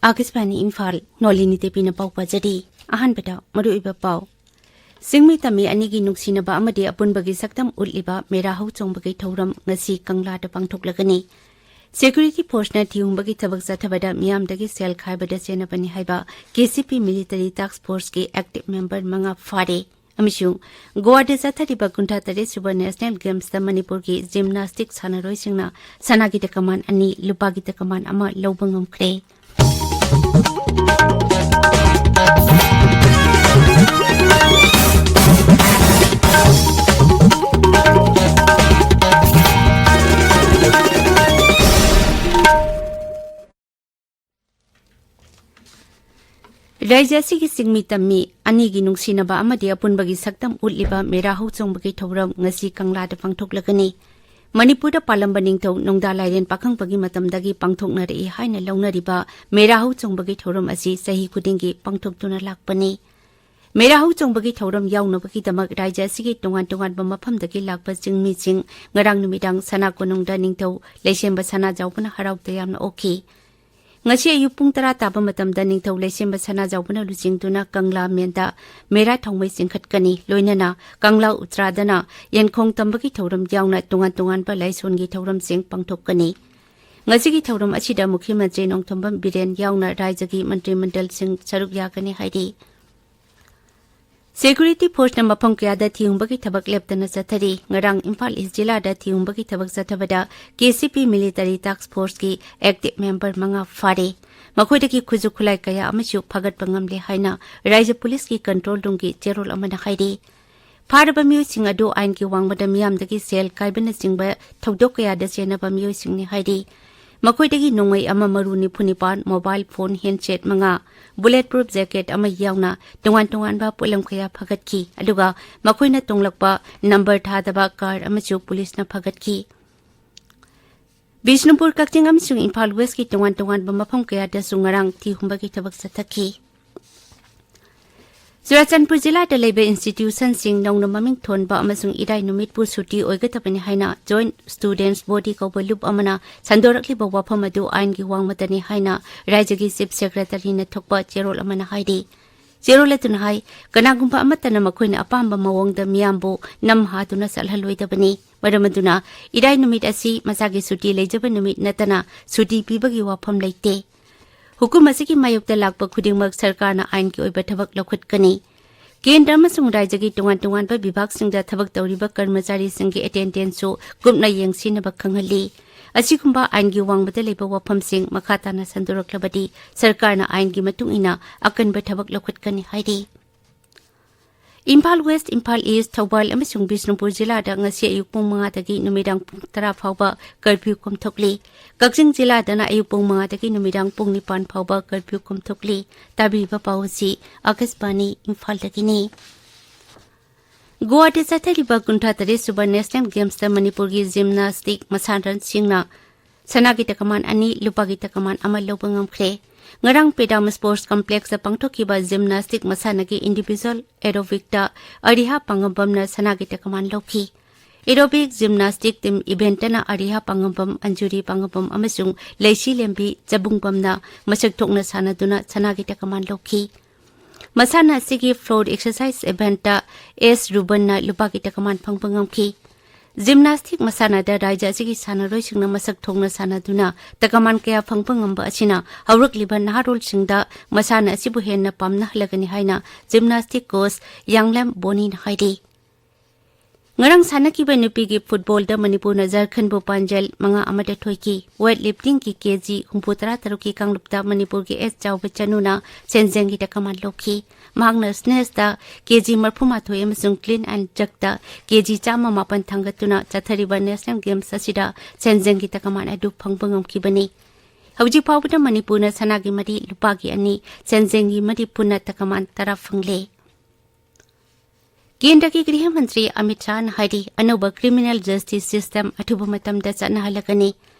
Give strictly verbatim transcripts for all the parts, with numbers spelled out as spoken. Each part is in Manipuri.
ꯑꯥꯀꯥꯁꯕꯥꯅꯤ ꯏꯝꯐꯥꯜ, ꯅꯣꯂꯤꯅꯤ ꯗꯦꯕꯤꯅ ꯄꯥꯎ ꯄꯥꯖꯔꯤ꯫ ꯑꯍꯥꯟꯕꯗ ꯃꯔꯨꯑꯣꯏꯕ ꯄꯥꯎ꯫ ꯆꯤꯡꯃꯤ ꯇꯝꯃꯤ ꯑꯅꯤꯒꯤ ꯅꯨꯡꯁꯤꯅꯕ ꯑꯃꯗꯤ ꯑꯄꯨꯟꯕꯒꯤ ꯁꯛꯇꯝ ꯎꯠꯂꯤꯕ ꯃꯦꯔꯥ ꯍꯧ ꯆꯣꯡꯕꯒꯤ ꯊꯧꯔꯝ ꯉꯁꯤ ꯀꯪꯂꯥꯗ ꯄꯥꯡꯊꯣꯛꯂꯒꯅꯤ꯫ ꯁꯦꯀ꯭ꯌꯨꯔꯤꯇꯤ ꯐꯣꯔꯁꯅ ꯊꯤꯍꯨꯝꯕꯒꯤ ꯊꯕꯛ ꯆꯠꯊꯕꯗ ꯃꯤꯌꯥꯝꯗꯒꯤ ꯁꯦꯜ ꯈꯥꯏꯕꯗ ꯆꯦꯟꯅꯕꯅꯤ ꯍꯥꯏꯕ ꯀꯦ ꯁꯤ ꯄꯤ ꯃꯤꯂꯤꯇꯔꯤ ꯇꯥꯛꯁ ꯐꯣꯔꯁꯀꯤ ꯑꯦꯛꯇꯤꯚ ꯃꯦꯝꯕꯔ ꯃꯉꯥ ꯐꯥꯔꯦ꯫ ꯑꯃꯁꯨꯡ ꯒꯣꯋꯥꯗ ꯆꯠꯊꯔꯤꯕ ꯀꯨꯟꯊ꯭ꯔꯥ ꯇꯔꯦꯠ ꯁꯨꯕ ꯅꯦꯁꯅꯦꯜ ꯒꯦꯝꯁꯇ ꯃꯅꯤꯄꯨꯔꯒꯤ ꯖꯤꯝꯅꯥꯁꯇꯤꯛ ꯁꯥꯟꯅꯔꯣꯏꯁꯤꯡꯅ ꯁꯅꯥꯒꯤ ꯇꯀꯃꯥꯟ ꯑꯅꯤ, ꯂꯨꯄꯥꯒꯤ ꯇꯀꯃꯥꯟ ꯑꯃ ꯂꯧꯕ ꯉꯝꯈ꯭ꯔꯦ꯫ ꯔꯥꯖ꯭ꯌ ꯑꯁꯤꯒꯤ ꯆꯤꯡꯃꯤ ꯇꯝꯃꯤ ꯑꯅꯤꯒꯤ ꯅꯨꯡꯁꯤꯅꯕ ꯑꯃꯗꯤ ꯑꯄꯨꯟꯕꯒꯤ ꯁꯛꯇꯝ ꯎꯠꯂꯤꯕ ꯃꯦꯔꯥ ꯍꯧ ꯆꯣꯡꯕꯒꯤ ꯊꯧꯔꯝ ꯉꯁꯤ ꯀꯪꯂꯥꯗ ꯄꯥꯡꯊꯣꯛꯂꯒꯅꯤ꯫ ꯃꯅꯤꯄꯨꯔꯗ ꯄꯥꯜꯂꯝꯕ ꯅꯤꯡꯊꯧ ꯅꯣꯡꯗꯥ ꯂꯥꯏꯔꯦꯟ ꯄꯥꯈꯪꯕꯒꯤ ꯃꯇꯝꯗꯒꯤ ꯄꯥꯡꯊꯣꯛꯅꯔꯛꯏ ꯍꯥꯏꯅ ꯂꯧꯅꯔꯤꯕ ꯃꯦꯔꯥ ꯍꯧ ꯆꯣꯡꯕꯒꯤ ꯊꯧꯔꯝ ꯑꯁꯤ ꯆꯍꯤ ꯈꯨꯗꯤꯡꯒꯤ ꯄꯥꯡꯊꯣꯛꯇꯨꯅ ꯂꯥꯛꯄꯅꯤ꯫ ꯃꯦꯔꯥ ꯍꯧ ꯆꯣꯡꯕꯒꯤ ꯊꯧꯔꯝ ꯌꯥꯎꯅꯕꯒꯤꯗꯃꯛ ꯔꯥꯖ꯭ꯌ ꯑꯁꯤꯒꯤ ꯇꯣꯉꯥꯟ ꯇꯣꯉꯥꯟꯕ ꯃꯐꯝꯗꯒꯤ ꯂꯥꯛꯄ ꯆꯤꯡꯃꯤꯁꯤꯡ ꯉꯔꯥꯡ ꯅꯨꯃꯤꯗꯥꯡ ꯁꯅꯥ ꯀꯣꯅꯨꯡꯗ ꯅꯤꯡꯊꯧ ꯂꯩꯁꯦꯝꯕ ꯁꯅꯥꯖꯥꯎꯕꯅ ꯍꯔꯥꯎ ꯇꯌꯥꯝꯅ ꯑꯣꯛꯈꯤ꯫ ꯉꯁꯤ ꯑꯌꯨꯛ ꯄꯨꯡ ꯇꯔꯥ ꯇꯥꯕ ꯃꯇꯝꯗ ꯅꯤꯡꯊꯧ ꯂꯩꯁꯦꯝꯕ ꯁꯅꯥꯖꯥꯎꯕꯅ ꯂꯨꯆꯤꯡꯗꯨꯅ ꯀꯪꯂꯥ ꯃꯦꯟꯗ ꯃꯦꯔꯥ ꯊꯥꯎꯃꯩ ꯆꯤꯡꯈꯠꯀꯅꯤ꯫ ꯂꯣꯏꯅꯅ ꯀꯪꯂꯥ ꯎꯇ꯭ꯔꯥꯗꯅ ꯌꯦꯟꯈꯣꯡ ꯇꯝꯕꯒꯤ ꯊꯧꯔꯝ ꯌꯥꯎꯅ ꯇꯣꯉꯥꯟ ꯇꯣꯉꯥꯟꯕ ꯂꯥꯏꯁꯣꯟꯒꯤ ꯊꯧꯔꯝꯁꯤꯡ ꯄꯥꯡꯊꯣꯛꯀꯅꯤ꯫ ꯉꯁꯤꯒꯤ ꯊꯧꯔꯝ ꯑꯁꯤꯗ ꯃꯨꯈ꯭ꯌ ꯃꯟꯇ꯭ꯔꯤ ꯅꯣꯡꯊꯣꯝꯕꯝ ꯕꯤꯔꯦꯟ ꯌꯥꯎꯅ ꯔꯥꯖ꯭ꯌꯒꯤ ꯃꯟꯇ꯭ꯔꯤ ꯃꯟꯗꯜꯁꯤꯡ ꯁꯔꯨꯛ ꯌꯥꯒꯅꯤ ꯍꯥꯏꯔꯤ꯫ ꯁꯦꯀ꯭ꯌꯨꯔꯤꯇꯤ ꯐꯣꯔꯁꯅ ꯃꯐꯝ ꯀꯌꯥꯗ ꯊꯤꯍꯨꯝꯕꯒꯤ ꯊꯕꯛ ꯂꯦꯞꯇꯅ ꯆꯠꯊꯔꯤ꯫ ꯉꯔꯥꯡ ꯏꯝꯐꯥꯜ ꯏꯁ ꯖꯤꯂꯥꯗ ꯊꯤꯍꯨꯝꯕꯒꯤ ꯊꯕꯛ ꯆꯠꯊꯕꯗ ꯀꯦ ꯁꯤ ꯄꯤ ꯃꯤꯂꯤꯇꯔꯤ ꯇꯥꯛꯁ ꯐꯣꯔꯁꯀꯤ ꯑꯦꯛꯇꯤꯚ ꯃꯦꯝꯕꯔ ꯃꯉꯥ ꯐꯥꯔꯦ꯫ ꯃꯈꯣꯏꯗꯒꯤ ꯈꯨꯠꯁꯨ ꯈꯨꯠꯂꯥꯏ ꯀꯌꯥ ꯑꯃꯁꯨ ꯐꯥꯒꯠꯄ ꯉꯝꯂꯦ ꯍꯥꯏꯅ ꯔꯥꯖ꯭ꯌ ꯄꯨꯂꯤꯁꯀꯤ ꯀꯟꯇ꯭ꯔꯣꯜ ꯔꯨꯝꯒꯤ ꯆꯦꯔꯣꯜ ꯑꯃꯅ ꯍꯥꯏꯔꯤ꯫ ꯐꯥꯔꯕ ꯃꯤꯑꯣꯏꯁꯤꯡ ꯑꯗꯨ ꯑꯥꯏꯟꯒꯤ ꯋꯥꯡꯃꯗ ꯃꯤꯌꯥꯝꯗꯒꯤ ꯁꯦꯜ ꯀꯥꯏꯕꯅꯆꯤꯡꯕ ꯊꯧꯗꯣꯛ ꯀꯌꯥꯗ ꯆꯦꯟꯅꯕ ꯃꯤꯑꯣꯏꯁꯤꯡꯅꯤ ꯍꯥꯏꯔꯤ꯫ ꯃꯈꯣꯏꯗꯒꯤ ꯅꯣꯡꯃꯩ ꯑꯃ, ꯃꯔꯨ ꯅꯤꯐꯨ ꯅꯤꯄꯥꯟ, ꯃꯣꯕꯥꯏꯜ ꯐꯣꯟ, ꯍꯦꯟꯗꯁꯦꯠ ꯃꯉꯥ, ꯕꯨꯂꯦꯠ ꯄ꯭ꯔꯨꯐ ꯖꯦꯀꯦꯠ ꯑꯃ ꯌꯥꯎꯅ ꯇꯣꯉꯥꯟ ꯇꯣꯉꯥꯟꯕ ꯄꯣꯠꯂꯝ ꯀꯌꯥ ꯐꯥꯒꯠꯈꯤ꯫ ꯑꯗꯨꯒ ꯃꯈꯣꯏꯅ ꯇꯣꯡꯂꯛꯄ ꯅꯝꯕꯔ ꯊꯥꯗꯕ ꯀꯥꯔ ꯑꯃꯁꯨ ꯄꯨꯂꯤꯁꯅ ꯐꯥꯒꯠꯈꯤ꯫ ꯕꯤꯁꯅꯨꯄꯨꯔ, ꯀꯛꯆꯤꯡ ꯑꯃꯁꯨꯡ ꯏꯝꯐꯥꯜ ꯋꯦꯁꯀꯤ ꯇꯣꯉꯥꯟ ꯇꯣꯉꯥꯟꯕ ꯃꯐꯝ ꯀꯌꯥꯗꯁꯨ ꯉꯔꯥꯡ ꯊꯤꯍꯨꯝꯕꯒꯤ ꯊꯕꯛ ꯆꯠꯊꯈꯤ꯫ ꯆꯨꯔꯥꯆꯥꯟꯄꯨꯔ ꯖꯤꯂꯥꯗ ꯂꯩꯕ institutionꯁꯤꯡ ꯅꯧꯅ ꯃꯃꯤꯡ ꯊꯣꯟꯕ ꯑꯃꯁꯨꯡ ꯏꯔꯥꯏ ꯅꯨꯃꯤꯠꯄꯨ ꯁꯨꯇꯤ ꯑꯣꯏꯒꯗꯕꯅꯤ ꯍꯥꯏꯅ Joint Students Body ꯀꯧꯕ ꯂꯨꯞ ꯑꯃꯅ ꯁꯟꯗꯣꯔꯛꯂꯤꯕ ꯋꯥꯐꯝ ꯑꯗꯨ ꯑꯥꯏꯟꯒꯤ ꯋꯥꯡꯃꯗꯅꯤ ꯍꯥꯏꯅ ꯔꯥꯖ꯭ꯌꯒꯤ Chief Secretaryꯅ ꯊꯣꯛꯄ ꯆꯦꯔꯣꯜ ꯑꯃꯅ ꯍꯥꯏꯔꯤ꯫ ꯆꯦꯔꯣꯜ ꯑꯗꯨꯅ ꯍꯥꯏ, ꯀꯅꯥꯒꯨꯝꯕ ꯑꯃꯠꯇꯅ ꯃꯈꯣꯏꯅ ꯑꯄꯥꯝꯕ ꯃꯑꯣꯡꯗ ꯃꯤꯌꯥꯝꯕꯨ ꯅꯝꯍꯥꯗꯨꯅ ꯆꯠꯍꯜꯂꯣꯏꯗꯕꯅꯤ꯫ ꯃꯔꯝ ꯑꯗꯨꯅ ꯏꯔꯥꯏ ꯅꯨꯃꯤꯠ ꯑꯁꯤ ꯃꯁꯥꯒꯤ ꯁꯨꯇꯤ ꯂꯩꯖꯕ ꯅꯨꯃꯤꯠ ꯅꯠꯇꯅ ꯁꯨꯇꯤ ꯄꯤꯕꯒꯤ ꯋꯥꯐꯝ ꯂꯩꯇꯦ꯫ ꯍꯨꯀꯨꯝ ꯑꯁꯤꯒꯤ ꯃꯥꯌꯣꯛꯇ ꯂꯥꯛꯄ ꯈꯨꯗꯤꯡꯃꯛ ꯁꯔꯀꯥꯔꯅ ꯑꯥꯏꯟꯒꯤ ꯑꯣꯏꯕ ꯊꯕꯛ ꯂꯧꯈꯠꯀꯅꯤ꯫ ꯀꯦꯟꯗ꯭ꯔ ꯑꯃꯁꯨꯡ ꯔꯥꯖ꯭ꯌꯒꯤ ꯇꯣꯉꯥꯟ ꯇꯣꯉꯥꯟꯕ ꯕꯤꯚꯥꯒꯁꯤꯡꯗ ꯊꯕꯛ ꯇꯧꯔꯤꯕ ꯀꯔꯃꯆꯥꯔꯤꯁꯤꯡꯒꯤ attendanceꯁꯨ ꯀꯨꯞꯅ ꯌꯦꯡꯁꯤꯟꯅꯕ ꯈꯪꯍꯜꯂꯤ꯫ ꯑꯁꯤꯒꯨꯝꯕ ꯑꯥꯏꯟꯒꯤ ꯋꯥꯡꯃꯗ ꯂꯩꯕ ꯋꯥꯐꯝꯁꯤꯡ ꯃꯈꯥ ꯇꯥꯅ ꯁꯟꯗꯣꯔꯛꯂꯕꯗꯤ ꯁꯔꯀꯥꯔꯅ ꯑꯥꯏꯟꯒꯤ ꯃꯇꯨꯡ ꯏꯟꯅ ꯑꯀꯟꯕ ꯊꯕꯛ ꯂꯧꯈꯠꯀꯅꯤ ꯍꯥꯏꯔꯤ꯫ ꯏꯝꯐꯥꯜ West, ꯏꯝꯐꯥꯜ East, ꯊꯧꯕꯥꯜ ꯑꯃꯁꯨꯡ ꯕꯤꯁꯅꯨꯄꯨꯔ ꯖꯤꯂꯥꯗ ꯉꯁꯤ ꯑꯌꯨꯛ ꯄꯨꯡ ꯃꯉꯥꯗꯒꯤ ꯅꯨꯃꯤꯗꯥꯡ ꯄꯨꯡ ꯇꯔꯥ ꯐꯥꯎꯕ curfew ꯀꯣꯝꯊꯣꯛꯂꯤ꯫ ꯀꯛꯆꯤꯡ ꯖꯤꯂꯥꯗꯅ ꯑꯌꯨꯛ ꯄꯨꯡ ꯃꯉꯥꯗꯒꯤ ꯅꯨꯃꯤꯗꯥꯡ ꯄꯨꯡ ꯅꯤꯄꯥꯟ ꯐꯥꯎꯕ curfew ꯀꯣꯝꯊꯣꯛꯂꯤ꯫ ꯇꯥꯕꯤꯔꯤꯕ ꯄꯥꯎ ꯑꯁꯤ ꯑꯥꯀꯥꯁꯕꯥꯅꯤ ꯏꯝꯐꯥꯜꯗꯒꯤꯅꯤ꯫ ꯒꯣꯋꯥꯗ ꯆꯠꯊꯔꯤꯕ ꯀꯨꯟꯊ꯭ꯔꯥ ꯇꯔꯦꯠ ꯁꯨꯕ National Gamesꯇ ꯃꯅꯤꯄꯨꯔꯒꯤ gymnastic ꯃꯁꯥꯟꯅꯁꯤꯡꯅ ꯁꯅꯥꯒꯤ ꯇꯀꯃꯥꯟ ꯑꯅꯤ, ꯂꯨꯄꯥꯒꯤ ꯇꯀꯃꯥꯟ ꯑꯃ ꯂꯧꯕ ꯉꯝꯈ꯭ꯔꯦ꯫ ꯉꯔꯥꯡ Pedam Sports Complexꯇ ꯄꯥꯡꯊꯣꯛꯈꯤꯕ gymnastic ꯃꯁꯥꯟꯅꯒꯤ individual aerobicꯇ ꯑꯔꯤꯍꯥ ꯄꯥꯉꯝꯕꯝꯅ ꯁꯅꯥꯒꯤ ꯇꯀꯃꯥꯟ ꯂꯧꯈꯤ꯫ Aerobic gymnastic team eventꯇꯅ ꯑꯔꯤꯍꯥ ꯄꯥꯉꯝꯕꯝ, ꯑꯟꯖꯨꯔꯤ ꯄꯥꯉꯝꯕꯝ ꯑꯃꯁꯨꯡ ꯂꯩꯁꯤ ꯂꯦꯝꯕꯤ ꯆꯕꯨꯡꯕꯝꯅ ꯃꯁꯛ ꯊꯣꯛꯅ ꯁꯥꯟꯅꯗꯨꯅ ꯁꯅꯥꯒꯤ ꯇꯀꯃꯥꯟ ꯂꯧꯈꯤ꯫ ꯃꯁꯥꯟꯅ ꯑꯁꯤꯒꯤ floor exercise eventꯇ ꯑꯦꯁ ꯔꯨꯕꯟꯅ ꯂꯨꯄꯥꯒꯤ ꯇꯀꯃꯥꯟ ꯐꯪꯕ ꯉꯝꯈꯤ꯫ Gymnastic ꯃꯁꯥꯟꯅꯗ ꯔꯥꯖ꯭ꯌ ꯑꯁꯤꯒꯤ ꯁꯥꯟꯅꯔꯣꯏꯁꯤꯡꯅ ꯃꯁꯛ ꯊꯣꯛꯅ ꯁꯥꯟꯅꯗꯨꯅ ꯇꯀꯃꯥꯟ ꯀꯌꯥ ꯐꯪꯕ ꯉꯝꯕ ꯑꯁꯤꯅ ꯍꯧꯔꯛꯂꯤꯕ ꯅꯍꯥꯔꯣꯜꯁꯤꯡꯗ ꯃꯁꯥꯟꯅ ꯑꯁꯤꯕꯨ ꯍꯦꯟꯅ ꯄꯥꯝꯅꯍꯜꯂꯒꯅꯤ ꯍꯥꯏꯅ gymnastic coach ꯌꯥꯡꯂꯦꯝ ꯕꯣꯅꯤꯅ ꯍꯥꯏꯔꯤ꯫ ꯉꯔꯥꯡ ꯁꯥꯟꯅꯈꯤꯕ ꯅꯨꯄꯤꯒꯤ footballꯗ ꯃꯅꯤꯄꯨꯔꯅ ꯖꯔꯈꯟꯕꯨ ꯄꯥꯟꯖꯜ ꯃꯉꯥ ꯑꯃꯗ ꯊꯣꯏꯈꯤ꯫ Weightliftingꯒꯤ ꯀꯦꯖꯤ ꯍꯨꯝꯐꯨ ꯇꯔꯥ ꯇꯔꯨꯛꯀꯤ ꯀꯥꯡꯂꯨꯞꯇ ꯃꯅꯤꯄꯨꯔꯒꯤ ꯑꯦꯁ ꯆꯥꯎꯕ ꯆꯅꯨꯅ ꯁꯦꯟꯖꯦꯡꯒꯤ ꯇꯀꯃꯥꯟ ꯂꯧꯈꯤ꯫ ꯃꯍꯥꯛꯅ snatchꯇ ꯀꯦꯖꯤ ꯃꯔꯐꯨ ꯃꯥꯊꯣꯏ ꯑꯃꯁꯨꯡ clean and jerkꯇ ꯀꯦꯖꯤ ꯆꯥꯝꯃ ꯃꯥꯄꯟ ꯊꯥꯡꯒꯠꯇꯨꯅ ꯆꯠꯊꯔꯤꯕ National Gamesꯇ ꯁꯦꯟꯖꯦꯡꯒꯤ ꯇꯀꯃꯥꯟ ꯑꯗꯨ ꯐꯪꯕ ꯉꯝꯈꯤꯕꯅꯤ꯫ ꯍꯧꯖꯤꯛ ꯐꯥꯎꯕꯗ ꯃꯅꯤꯄꯨꯔꯅ ꯁꯅꯥꯒꯤ ꯃꯔꯤ, ꯂꯨꯄꯥꯒꯤ ꯑꯅꯤ, ꯁꯦꯟꯖꯦꯡꯒꯤ ꯃꯔꯤ ꯄꯨꯟꯅ ꯇꯀꯃꯥꯟ ꯇꯔꯥ ꯐꯪꯂꯦ꯫ ꯀꯦꯟꯗ꯭ꯔꯒꯤ ꯒ꯭ꯔꯤꯍ ꯃꯟꯇ꯭ꯔꯤ ꯑꯃꯤꯠ ꯁꯥꯍꯅ ꯍꯥꯏꯔꯤ, ꯑꯅꯧꯕ criminal justice system ꯑꯊꯨꯕ ꯃꯇꯝꯗ ꯆꯠꯅꯍꯜꯂꯒꯅꯤ꯫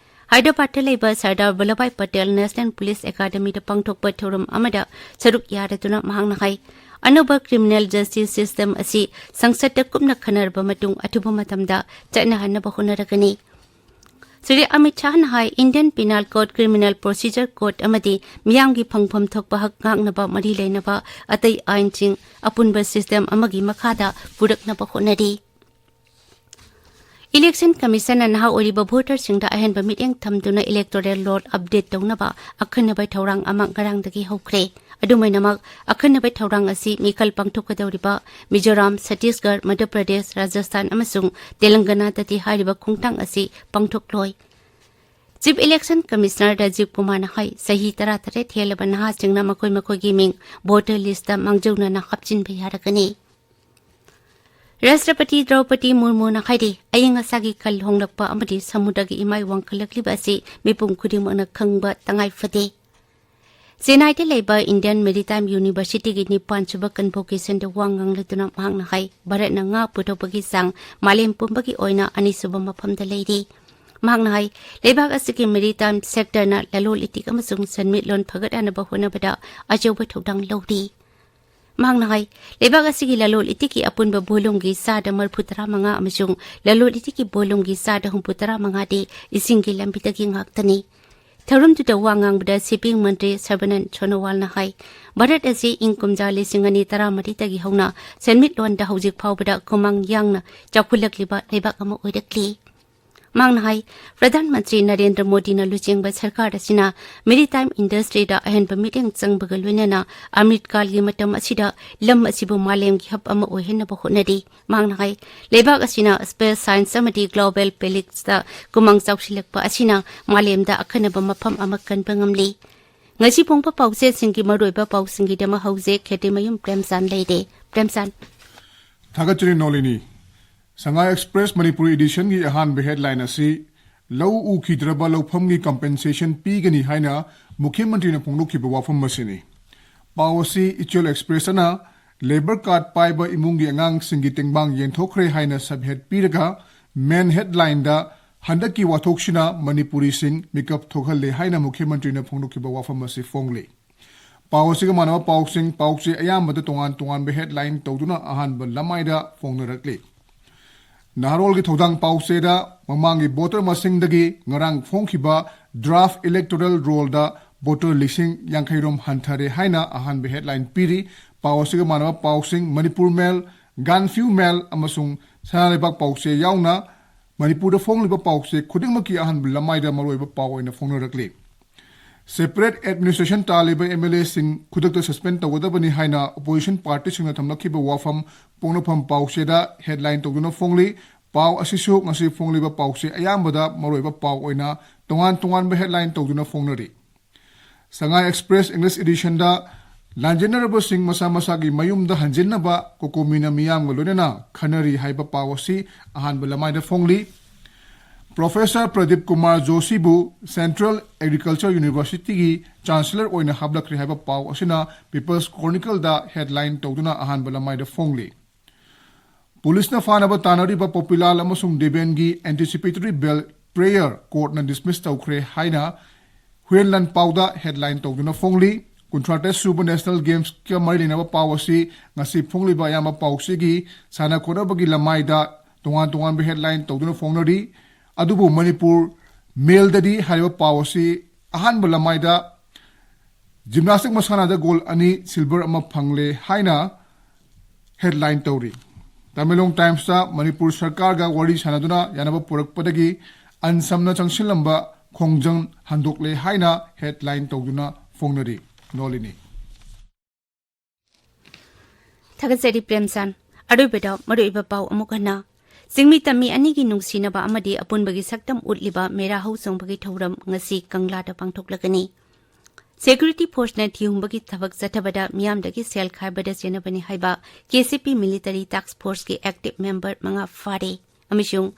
ꯍꯥꯏꯗ꯭ꯔꯕꯥꯗꯇ ꯂꯩꯕ ꯁꯔꯗꯥꯔ ꯚꯜꯂꯚꯚꯥꯏ ꯄꯇꯦꯜ National Police Academyꯗ ꯄꯥꯡꯊꯣꯛꯄ ꯊꯧꯔꯝ ꯑꯃꯗ ꯁꯔꯨꯛ ꯌꯥꯔꯗꯨꯅ ꯃꯍꯥꯛꯅ ꯍꯥꯏ, ꯑꯅꯧꯕ criminal justice system ꯑꯁꯤ ꯁꯪꯁꯠꯇ ꯀꯨꯞꯅ ꯈꯟꯅꯔꯕ ꯃꯇꯨꯡ ꯑꯊꯨꯕ ꯃꯇꯝꯗ ꯆꯠꯅꯍꯟꯅꯕ ꯍꯣꯠꯅꯔꯒꯅꯤ꯫ ꯁ꯭ꯔꯤ ꯑꯃꯤꯠ ꯁꯥꯍꯅ ꯍꯥꯏ, Indian Penal Code, Criminal Procedure Code ꯑꯃꯗꯤ ꯃꯤꯌꯥꯝꯒꯤ ꯐꯪꯐꯝ ꯊꯣꯛꯄ ꯍꯛ ꯉꯥꯛꯅꯕ ꯃꯔꯤ ꯂꯩꯅꯕ ꯑꯇꯩ ꯑꯥꯏꯟꯁꯤꯡ ꯑꯄꯨꯟꯕ system ꯑꯃꯒꯤ ꯃꯈꯥꯗ ꯄꯨꯔꯛꯅꯕ ꯍꯣꯠꯅꯔꯤ꯫ Election Commissionꯅ ꯅꯍꯥ ꯑꯣꯏꯔꯤꯕ voterꯁꯤꯡꯗ ꯑꯍꯦꯟꯕ ꯃꯤꯠꯌꯦꯡ ꯊꯝꯗꯨꯅ electoral roll update ꯇꯧꯅꯕ ꯑꯈꯟꯅꯕ ꯊꯧꯔꯥꯡ ꯑꯃ ꯉꯔꯥꯡꯗꯒꯤ ꯍꯧꯈ꯭ꯔꯦ꯫ ꯑꯗꯨꯝ ꯑꯣꯏꯅꯃꯛ, ꯑꯈꯟꯅꯕ ꯊꯧꯔꯥꯡ ꯑꯁꯤ ꯃꯤꯈꯜ ꯄꯥꯡꯊꯣꯛꯀꯗꯧꯔꯤꯕ ꯃꯤꯖꯣꯔꯥꯝ, ꯆꯇꯤꯁꯒꯔ, ꯃꯙ꯭ꯌ ꯄ꯭ꯔꯗꯦꯁ, ꯔꯥꯖꯁꯊꯥꯟ ꯑꯃꯁꯨꯡ ꯇꯦꯂꯪꯒꯅꯥꯗꯗꯤ ꯍꯥꯏꯔꯤꯕ ꯈꯣꯡꯊꯥꯡ ꯑꯁꯤ ꯄꯥꯡꯊꯣꯛꯂꯣꯏ꯫ Chief Election Commissioner ꯔꯥꯖꯤꯕ ꯀꯨꯃꯥꯔꯅ ꯍꯥꯏ, ꯆꯍꯤ ꯇꯔꯥꯇꯔꯦꯠ ꯍꯦꯜꯂꯕ ꯅꯍꯥꯁꯤꯡꯅ ꯃꯈꯣꯏ ꯃꯈꯣꯏꯒꯤ ꯃꯤꯡ voter listꯇ ꯃꯥꯡꯖꯧꯅꯅ ꯍꯥꯞꯆꯤꯟꯕ ꯌꯥꯔꯒꯅꯤ꯫ ꯔꯥꯁꯇ꯭ꯔꯄꯇꯤ ꯗ꯭ꯔꯧꯄꯗꯤ ꯃꯨꯔꯃꯨꯅ ꯍꯥꯏꯔꯤ, ꯑꯏꯪ ꯑꯁꯥꯒꯤ ꯈꯜ ꯍꯣꯡꯂꯛꯄ ꯑꯃꯗꯤ ꯁꯃꯨꯗ꯭ꯔꯒꯤ ꯏꯃꯥꯏ ꯋꯥꯡꯈꯠꯂꯛꯂꯤꯕ ꯑꯁꯤ ꯃꯤꯄꯨꯝ ꯈꯨꯗꯤꯡꯃꯛꯅ ꯈꯪꯕ ꯇꯉꯥꯏ ꯐꯗꯦ꯫ ꯆꯦꯟꯅꯥꯏꯗ ꯂꯩꯕ Indian Maritime Universityꯒꯤ ꯅꯤꯄꯥꯟ ꯁꯨꯕ convocationꯗ ꯋꯥ ꯉꯥꯡꯂꯗꯨꯅ ꯃꯍꯥꯛꯅ ꯍꯥꯏ, ꯚꯥꯔꯠꯅ ꯉꯥ ꯄꯨꯊꯣꯛꯄꯒꯤ ꯆꯥꯡ ꯃꯥꯂꯦꯝ ꯄꯨꯝꯕꯒꯤ ꯑꯣꯏꯅ ꯑꯅꯤꯁꯨꯕ ꯃꯐꯝꯗ ꯂꯩꯔꯤ꯫ ꯃꯍꯥꯛꯅ ꯍꯥꯏ, ꯂꯩꯕꯥꯛ ꯑꯁꯤꯒꯤ maritime sectorꯅ ꯂꯂꯣꯟ ꯏꯇꯤꯛ ꯑꯃꯁꯨꯡ ꯁꯦꯟꯃꯤꯠꯂꯣꯟ ꯐꯒꯠꯍꯟꯅꯕ ꯍꯣꯠꯅꯕꯗ ꯑꯆꯧꯕ ꯊꯧꯗꯥꯡ ꯂꯧꯔꯤ꯫ ꯃꯍꯥꯛꯅ ꯍꯥꯏ, ꯂꯩꯕꯥꯛ ꯑꯁꯤꯒꯤ ꯂꯂꯣꯟ ꯏꯇꯤꯛꯀꯤ ꯑꯄꯨꯟꯕ volumeꯒꯤ ꯆꯥꯗ ꯃꯔꯤꯐꯨ ꯇꯔꯥ ꯃꯉꯥ ꯑꯃꯁꯨꯡ ꯂꯂꯣꯟ ꯏꯇꯤꯛꯀꯤ volumeꯒꯤ ꯆꯥꯗ ꯍꯨꯝꯐꯨ ꯇꯔꯥ ꯃꯉꯥꯗꯤ ꯏꯁꯤꯡꯒꯤ ꯂꯝꯕꯤꯗꯒꯤ ꯉꯥꯛꯇꯅꯤ꯫ ꯊꯧꯔꯝꯗꯨꯗ ꯋꯥ ꯉꯥꯡꯕꯗ shipping ꯃꯟꯇ꯭ꯔꯤ ꯁꯔꯕꯥꯅꯟꯗ ꯁꯣꯅꯣꯋꯥꯜꯅ ꯍꯥꯏ, ꯚꯥꯔꯠ ꯑꯁꯤ ꯏꯪ ꯀꯨꯝꯖꯥ ꯂꯤꯁꯤꯡ ꯑꯅꯤ ꯇꯔꯥꯃꯔꯤꯗꯒꯤ ꯍꯧꯅ ꯁꯦꯟꯃꯤꯠꯂꯣꯟꯗ ꯍꯧꯖꯤꯛ ꯐꯥꯎꯕꯗ ꯈꯨꯃꯥꯡ ꯌꯥꯡꯅ ꯆꯥꯎꯈꯠꯂꯛꯂꯤꯕ ꯂꯩꯕꯥꯛ ꯑꯃ ꯑꯣꯏꯔꯛꯂꯤ꯫ ꯃꯍꯥꯛꯅ ꯍꯥꯏ, ꯄ꯭ꯔꯙꯥꯟ ꯃꯟꯇ꯭ꯔꯤ ꯅꯔꯦꯟꯗ꯭ꯔ ꯃꯣꯗꯤꯅ ꯂꯨꯆꯤꯡꯕ ꯁꯔꯀꯥꯔ ꯑꯁꯤꯅ maritime industryꯗ ꯑꯍꯦꯟꯕ ꯃꯤꯠꯌꯦꯡ ꯆꯪꯕꯒ ꯂꯣꯏꯅꯅ ꯑꯃ꯭ꯔꯤꯠꯀꯥꯜꯒꯤ ꯃꯇꯝ ꯑꯁꯤꯗ ꯂꯝ ꯑꯁꯤꯕꯨ ꯃꯥꯂꯦꯝꯒꯤ hub ꯑꯃ ꯑꯣꯏꯍꯟꯅꯕ ꯍꯣꯠꯅꯔꯤ꯫ ꯃꯍꯥꯛꯅ ꯍꯥꯏ, ꯂꯩꯕꯥꯛ ꯑꯁꯤꯅ space science ꯑꯃꯗꯤ global politicsꯇ ꯈꯨꯃꯥꯡ ꯆꯥꯎꯁꯤꯜꯂꯛꯄ ꯑꯁꯤꯅ ꯃꯥꯂꯦꯝꯗ ꯑꯈꯟꯅꯕ ꯃꯐꯝ ꯑꯃ ꯀꯟꯕ ꯉꯝꯂꯤ꯫ ꯉꯁꯤ ꯐꯣꯡꯕ ꯄꯥꯎꯆꯦꯁꯤꯡꯒꯤ ꯃꯔꯨꯑꯣꯏꯕ ꯄꯥꯎꯁꯤꯡꯒꯤꯗꯃꯛ ꯍꯧꯖꯤꯛ ꯈꯦꯇ꯭ꯔꯤꯃꯌꯨꯝ ꯄ꯭ꯔꯦꯝꯆꯥꯟ ꯂꯩꯔꯦ꯫ ꯄ꯭ꯔꯦꯝꯆꯥꯟ꯫ ꯊꯥꯒꯠꯆꯔꯤ ꯅꯣꯂꯤꯅꯤ꯫ ꯁꯉꯥꯏ ꯑꯦꯛꯁꯄ꯭ꯔꯦꯁ ꯃꯅꯤꯄꯨꯔꯤ editionꯒꯤ ꯑꯍꯥꯟꯕ headline ꯑꯁꯤ ꯂꯧ ꯎꯈꯤꯗ꯭ꯔꯕ ꯂꯧꯐꯝꯒꯤ compensation ꯄꯤꯒꯅꯤ ꯍꯥꯏꯅ ꯃꯨꯈ꯭ꯌ ꯃꯟꯇ꯭ꯔꯤꯅ ꯐꯣꯡꯗꯣꯛꯈꯤꯕ ꯋꯥꯐꯝ ꯑꯁꯤꯅꯤ꯫ ꯄꯥꯎ ꯑꯁꯤ ꯏꯆꯦꯜ ꯑꯦꯛꯁꯄ꯭ꯔꯦꯁꯅ labour card ꯄꯥꯏꯕ ꯏꯃꯨꯡꯒꯤ ꯑꯉꯥꯡꯁꯤꯡꯒꯤ ꯇꯦꯡꯕꯥꯡ ꯌꯦꯟꯊꯣꯛꯈ꯭ꯔꯦ ꯍꯥꯏꯅ subhead ꯄꯤꯔꯒ main headlineꯗ ꯍꯟꯗꯛꯀꯤ ꯋꯥꯊꯣꯛꯁꯤꯅ ꯃꯅꯤꯄꯨꯔꯤꯁꯤꯡ ꯃꯤꯀꯞ ꯊꯣꯛꯍꯜꯂꯦ ꯍꯥꯏꯅ ꯃꯨꯈ꯭ꯌ ꯃꯟꯇ꯭ꯔꯤꯅ ꯐꯣꯡꯗꯣꯛꯈꯤꯕ ꯋꯥꯐꯝ ꯑꯁꯤ ꯐꯣꯡꯂꯤ꯫ ꯄꯥꯎ ꯑꯁꯤꯒ ꯃꯥꯟꯅꯕ ꯄꯥꯎꯁꯤꯡ, ꯄꯥꯎꯆꯦ ꯑꯌꯥꯝꯕꯗ ꯇꯣꯉꯥꯟ ꯇꯣꯉꯥꯟꯕ headline ꯇꯧꯗꯨꯅ ꯑꯍꯥꯟꯕ ꯂꯃꯥꯏꯗ ꯐꯣꯡꯅꯔꯛꯂꯤ꯫ ꯅꯍꯥꯔꯣꯜꯒꯤ ꯊꯧꯗꯥꯡ ꯄꯥꯎꯆꯦꯗ ꯃꯃꯥꯡꯒꯤ voter ꯃꯁꯤꯡꯗꯒꯤ ꯉꯔꯥꯡ ꯐꯣꯡꯈꯤꯕ draft electoral rollꯗ voter ꯂꯤꯁꯤꯡ ꯌꯥꯡꯈꯩ ꯔꯣꯝ ꯍꯟꯊꯔꯦ ꯍꯥꯏꯅ ꯑꯍꯥꯟꯕ headline ꯄꯤꯔꯤ꯫ ꯄꯥꯎ ꯑꯁꯤꯒ ꯃꯥꯟꯅꯕ ꯄꯥꯎꯁꯤꯡ, ꯃꯅꯤꯄꯨꯔ ꯃꯦꯜ, ꯒꯥꯟꯐꯤꯎ ꯃꯦꯜ ꯑꯃꯁꯨꯡ ꯁꯅꯥ ꯂꯩꯕꯥꯛ ꯄꯥꯎꯆꯦ ꯌꯥꯎꯅ ꯃꯅꯤꯄꯨꯔꯗ ꯐꯣꯡꯂꯤꯕ ꯄꯥꯎꯆꯦ ꯈꯨꯗꯤꯡꯃꯛꯀꯤ ꯑꯍꯥꯟꯕ ꯂꯃꯥꯏꯗ ꯃꯔꯨꯑꯣꯏꯕ ꯄꯥꯎ ꯑꯣꯏꯅ ꯐꯣꯡꯅꯔꯛꯂꯤ꯫ Separate administration ꯇꯥꯜꯂꯤꯕ MLAꯁꯤꯡ ꯈꯨꯗꯛꯇ suspend ꯇꯧꯒꯗꯕꯅꯤ ꯍꯥꯏꯅ opposition partyꯁꯤꯡꯅ ꯊꯝꯂꯛꯈꯤꯕ ꯋꯥꯐꯝ ꯄꯣꯛꯅꯐꯝ ꯄꯥꯎꯆꯦꯗ headline ꯇꯧꯗꯨꯅ ꯐꯣꯡꯂꯤ꯫ ꯄꯥꯎ ꯑꯁꯤꯁꯨ ꯉꯁꯤ ꯐꯣꯡꯂꯤꯕ ꯄꯥꯎꯆꯦ ꯑꯌꯥꯝꯕꯗ ꯃꯔꯨꯑꯣꯏꯕ ꯄꯥꯎ ꯑꯣꯏꯅ ꯇꯣꯉꯥꯟ ꯇꯣꯉꯥꯟꯕ headline ꯇꯧꯗꯨꯅ ꯐꯣꯡꯅꯔꯤ꯫ Sangai Express English editionꯗ ꯂꯥꯟꯖꯦꯟꯅꯔꯕꯁꯤꯡ ꯃꯁꯥ ꯃꯁꯥꯒꯤ ꯃꯌꯨꯝꯗ ꯍꯟꯖꯤꯟꯅꯕ COCOMIꯅ ꯃꯤꯌꯥꯝꯒ ꯂꯣꯏꯅꯅ ꯈꯟꯅꯔꯤ ꯍꯥꯏꯕ ꯄꯥꯎ ꯑꯁꯤ ꯑꯍꯥꯟꯕ ꯂꯃꯥꯏꯗ ꯐꯣꯡꯂꯤ꯫ Professor Pradeep Kumar ꯖꯣꯁꯤꯕꯨ Central Agriculture Universityꯒꯤ Chancellor ꯑꯣꯏꯅ ꯍꯥꯞꯂꯛꯈ꯭ꯔꯦ ꯍꯥꯏꯕ ꯄꯥꯎ ꯑꯁꯤꯅ People's Chronicleꯗ headline ꯇꯧꯗꯨꯅ ꯑꯍꯥꯟꯕ ꯂꯃꯥꯏꯗ ꯐꯣꯡꯂꯤ꯫ ꯄꯨꯂꯤꯁꯅ ꯐꯥꯅꯕ ꯇꯥꯟꯅꯔꯤꯕ ꯄꯣꯄꯤꯂꯥꯜ ꯑꯃꯁꯨꯡ ꯗꯦꯕꯦꯟꯒꯤ anticipatory bail prayer courtꯅ dismiss ꯇꯧꯈ꯭ꯔꯦ ꯍꯥꯏꯅ ꯍꯨꯌꯦꯟ ꯂꯥꯟꯄꯥꯎꯗ headline ꯇꯧꯗꯨꯅ ꯐꯣꯡꯂꯤ꯫ ꯀꯨꯟꯊ꯭ꯔꯥ ꯇꯔꯦꯠ ꯁꯨꯕ National Gamesꯀ ꯃꯔꯤ ꯂꯩꯅꯕ ꯄꯥꯎ ꯑꯁꯤ ꯉꯁꯤ ꯐꯣꯡꯂꯤꯕ ꯑꯌꯥꯝꯕ ꯄꯥꯎꯆꯦꯒꯤ ꯁꯥꯟꯅ ꯈꯣꯠꯅꯕꯒꯤ ꯂꯃꯥꯏꯗ ꯇꯣꯉꯥꯟ ꯇꯣꯉꯥꯟꯕ headline ꯇꯧꯗꯨꯅ ꯐꯣꯡꯅꯔꯤ꯫ ꯑꯗꯨꯕꯨ ꯃꯅꯤꯄꯨꯔ ꯃꯦꯜꯗꯗꯤ ꯍꯥꯏꯔꯤꯕ ꯄꯥꯎ ꯑꯁꯤ ꯑꯍꯥꯟꯕ ꯂꯃꯥꯏꯗ gymnastic ꯃꯁꯥꯟꯅꯗ gold ꯑꯅꯤ, silver ꯑꯃ ꯐꯪꯂꯦ ꯍꯥꯏꯅ headline ꯇꯧꯔꯤ꯫ Tamenglong Timesꯇ ꯃꯅꯤꯄꯨꯔ ꯁꯔꯀꯥꯔꯒ ꯋꯥꯔꯤ ꯁꯥꯟꯅꯗꯨꯅ ꯌꯥꯅꯕ ꯄꯨꯔꯛꯄꯗꯒꯤ ꯑꯟꯁꯝꯅ ꯆꯪꯁꯤꯜꯂꯝꯕ ꯈꯣꯡꯖꯪ ꯍꯟꯗꯣꯛꯂꯦ ꯍꯥꯏꯅ headline ꯇꯧꯗꯨꯅ ꯐꯣꯡꯅꯔꯤ꯫ ꯅꯣꯂꯤꯅꯤ꯫ ꯊꯥꯒꯠꯆꯔꯤ ꯄ꯭ꯔꯦꯝꯆꯥꯟ꯫ ꯑꯔꯣꯏꯕꯗ ꯃꯔꯨꯑꯣꯏꯕ ꯄꯥꯎ ꯑꯃꯨꯛ ꯍꯟꯅ꯫ ꯆꯤꯡꯃꯤ ꯇꯝꯃꯤ ꯑꯅꯤꯒꯤ ꯅꯨꯡꯁꯤꯅꯕ ꯑꯃꯗꯤ ꯑꯄꯨꯟꯕꯒꯤ ꯁꯛꯇꯝ ꯎꯠꯂꯤꯕ ꯃꯦꯔꯥ ꯍꯧ ꯆꯣꯡꯕꯒꯤ ꯊꯧꯔꯝ ꯉꯁꯤ ꯀꯪꯂꯥꯗ ꯄꯥꯡꯊꯣꯛꯂꯒꯅꯤ꯫ Security Forceꯅ ꯊꯤꯍꯨꯝꯕꯒꯤ ꯊꯕꯛ ꯆꯠꯊꯕꯗ ꯃꯤꯌꯥꯝꯗꯒꯤ ꯁꯦꯜ ꯈꯥꯏꯕꯗ ꯆꯦꯟꯅꯕꯅꯤ ꯍꯥꯏꯕ KCP Military Task Forceꯀꯤ active member ꯃꯉꯥ ꯐꯥꯔꯦ꯫ ꯑꯃꯁꯨꯡ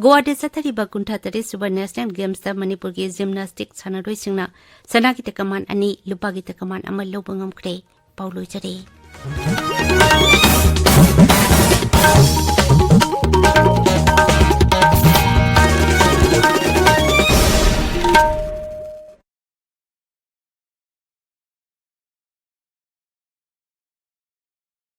ꯒꯣꯋꯥꯗ ꯆꯠꯊꯔꯤꯕ ꯀꯨꯟꯊ꯭ꯔꯥ ꯇꯔꯦꯠ ꯁꯨꯕ National Gamesꯇ ꯃꯅꯤꯄꯨꯔꯒꯤ gymnastic ꯁꯥꯟꯅꯔꯣꯏꯁꯤꯡꯅ ꯁꯅꯥꯒꯤ ꯇꯀꯃꯥꯟ ꯑꯅꯤ, ꯂꯨꯄꯥꯒꯤ ꯇꯀꯃꯥꯟ ꯑꯃ ꯂꯧꯕ ꯉꯝꯈ꯭ꯔꯦ꯫ ꯄꯥꯎ ꯂꯣꯏꯖꯔꯦ꯫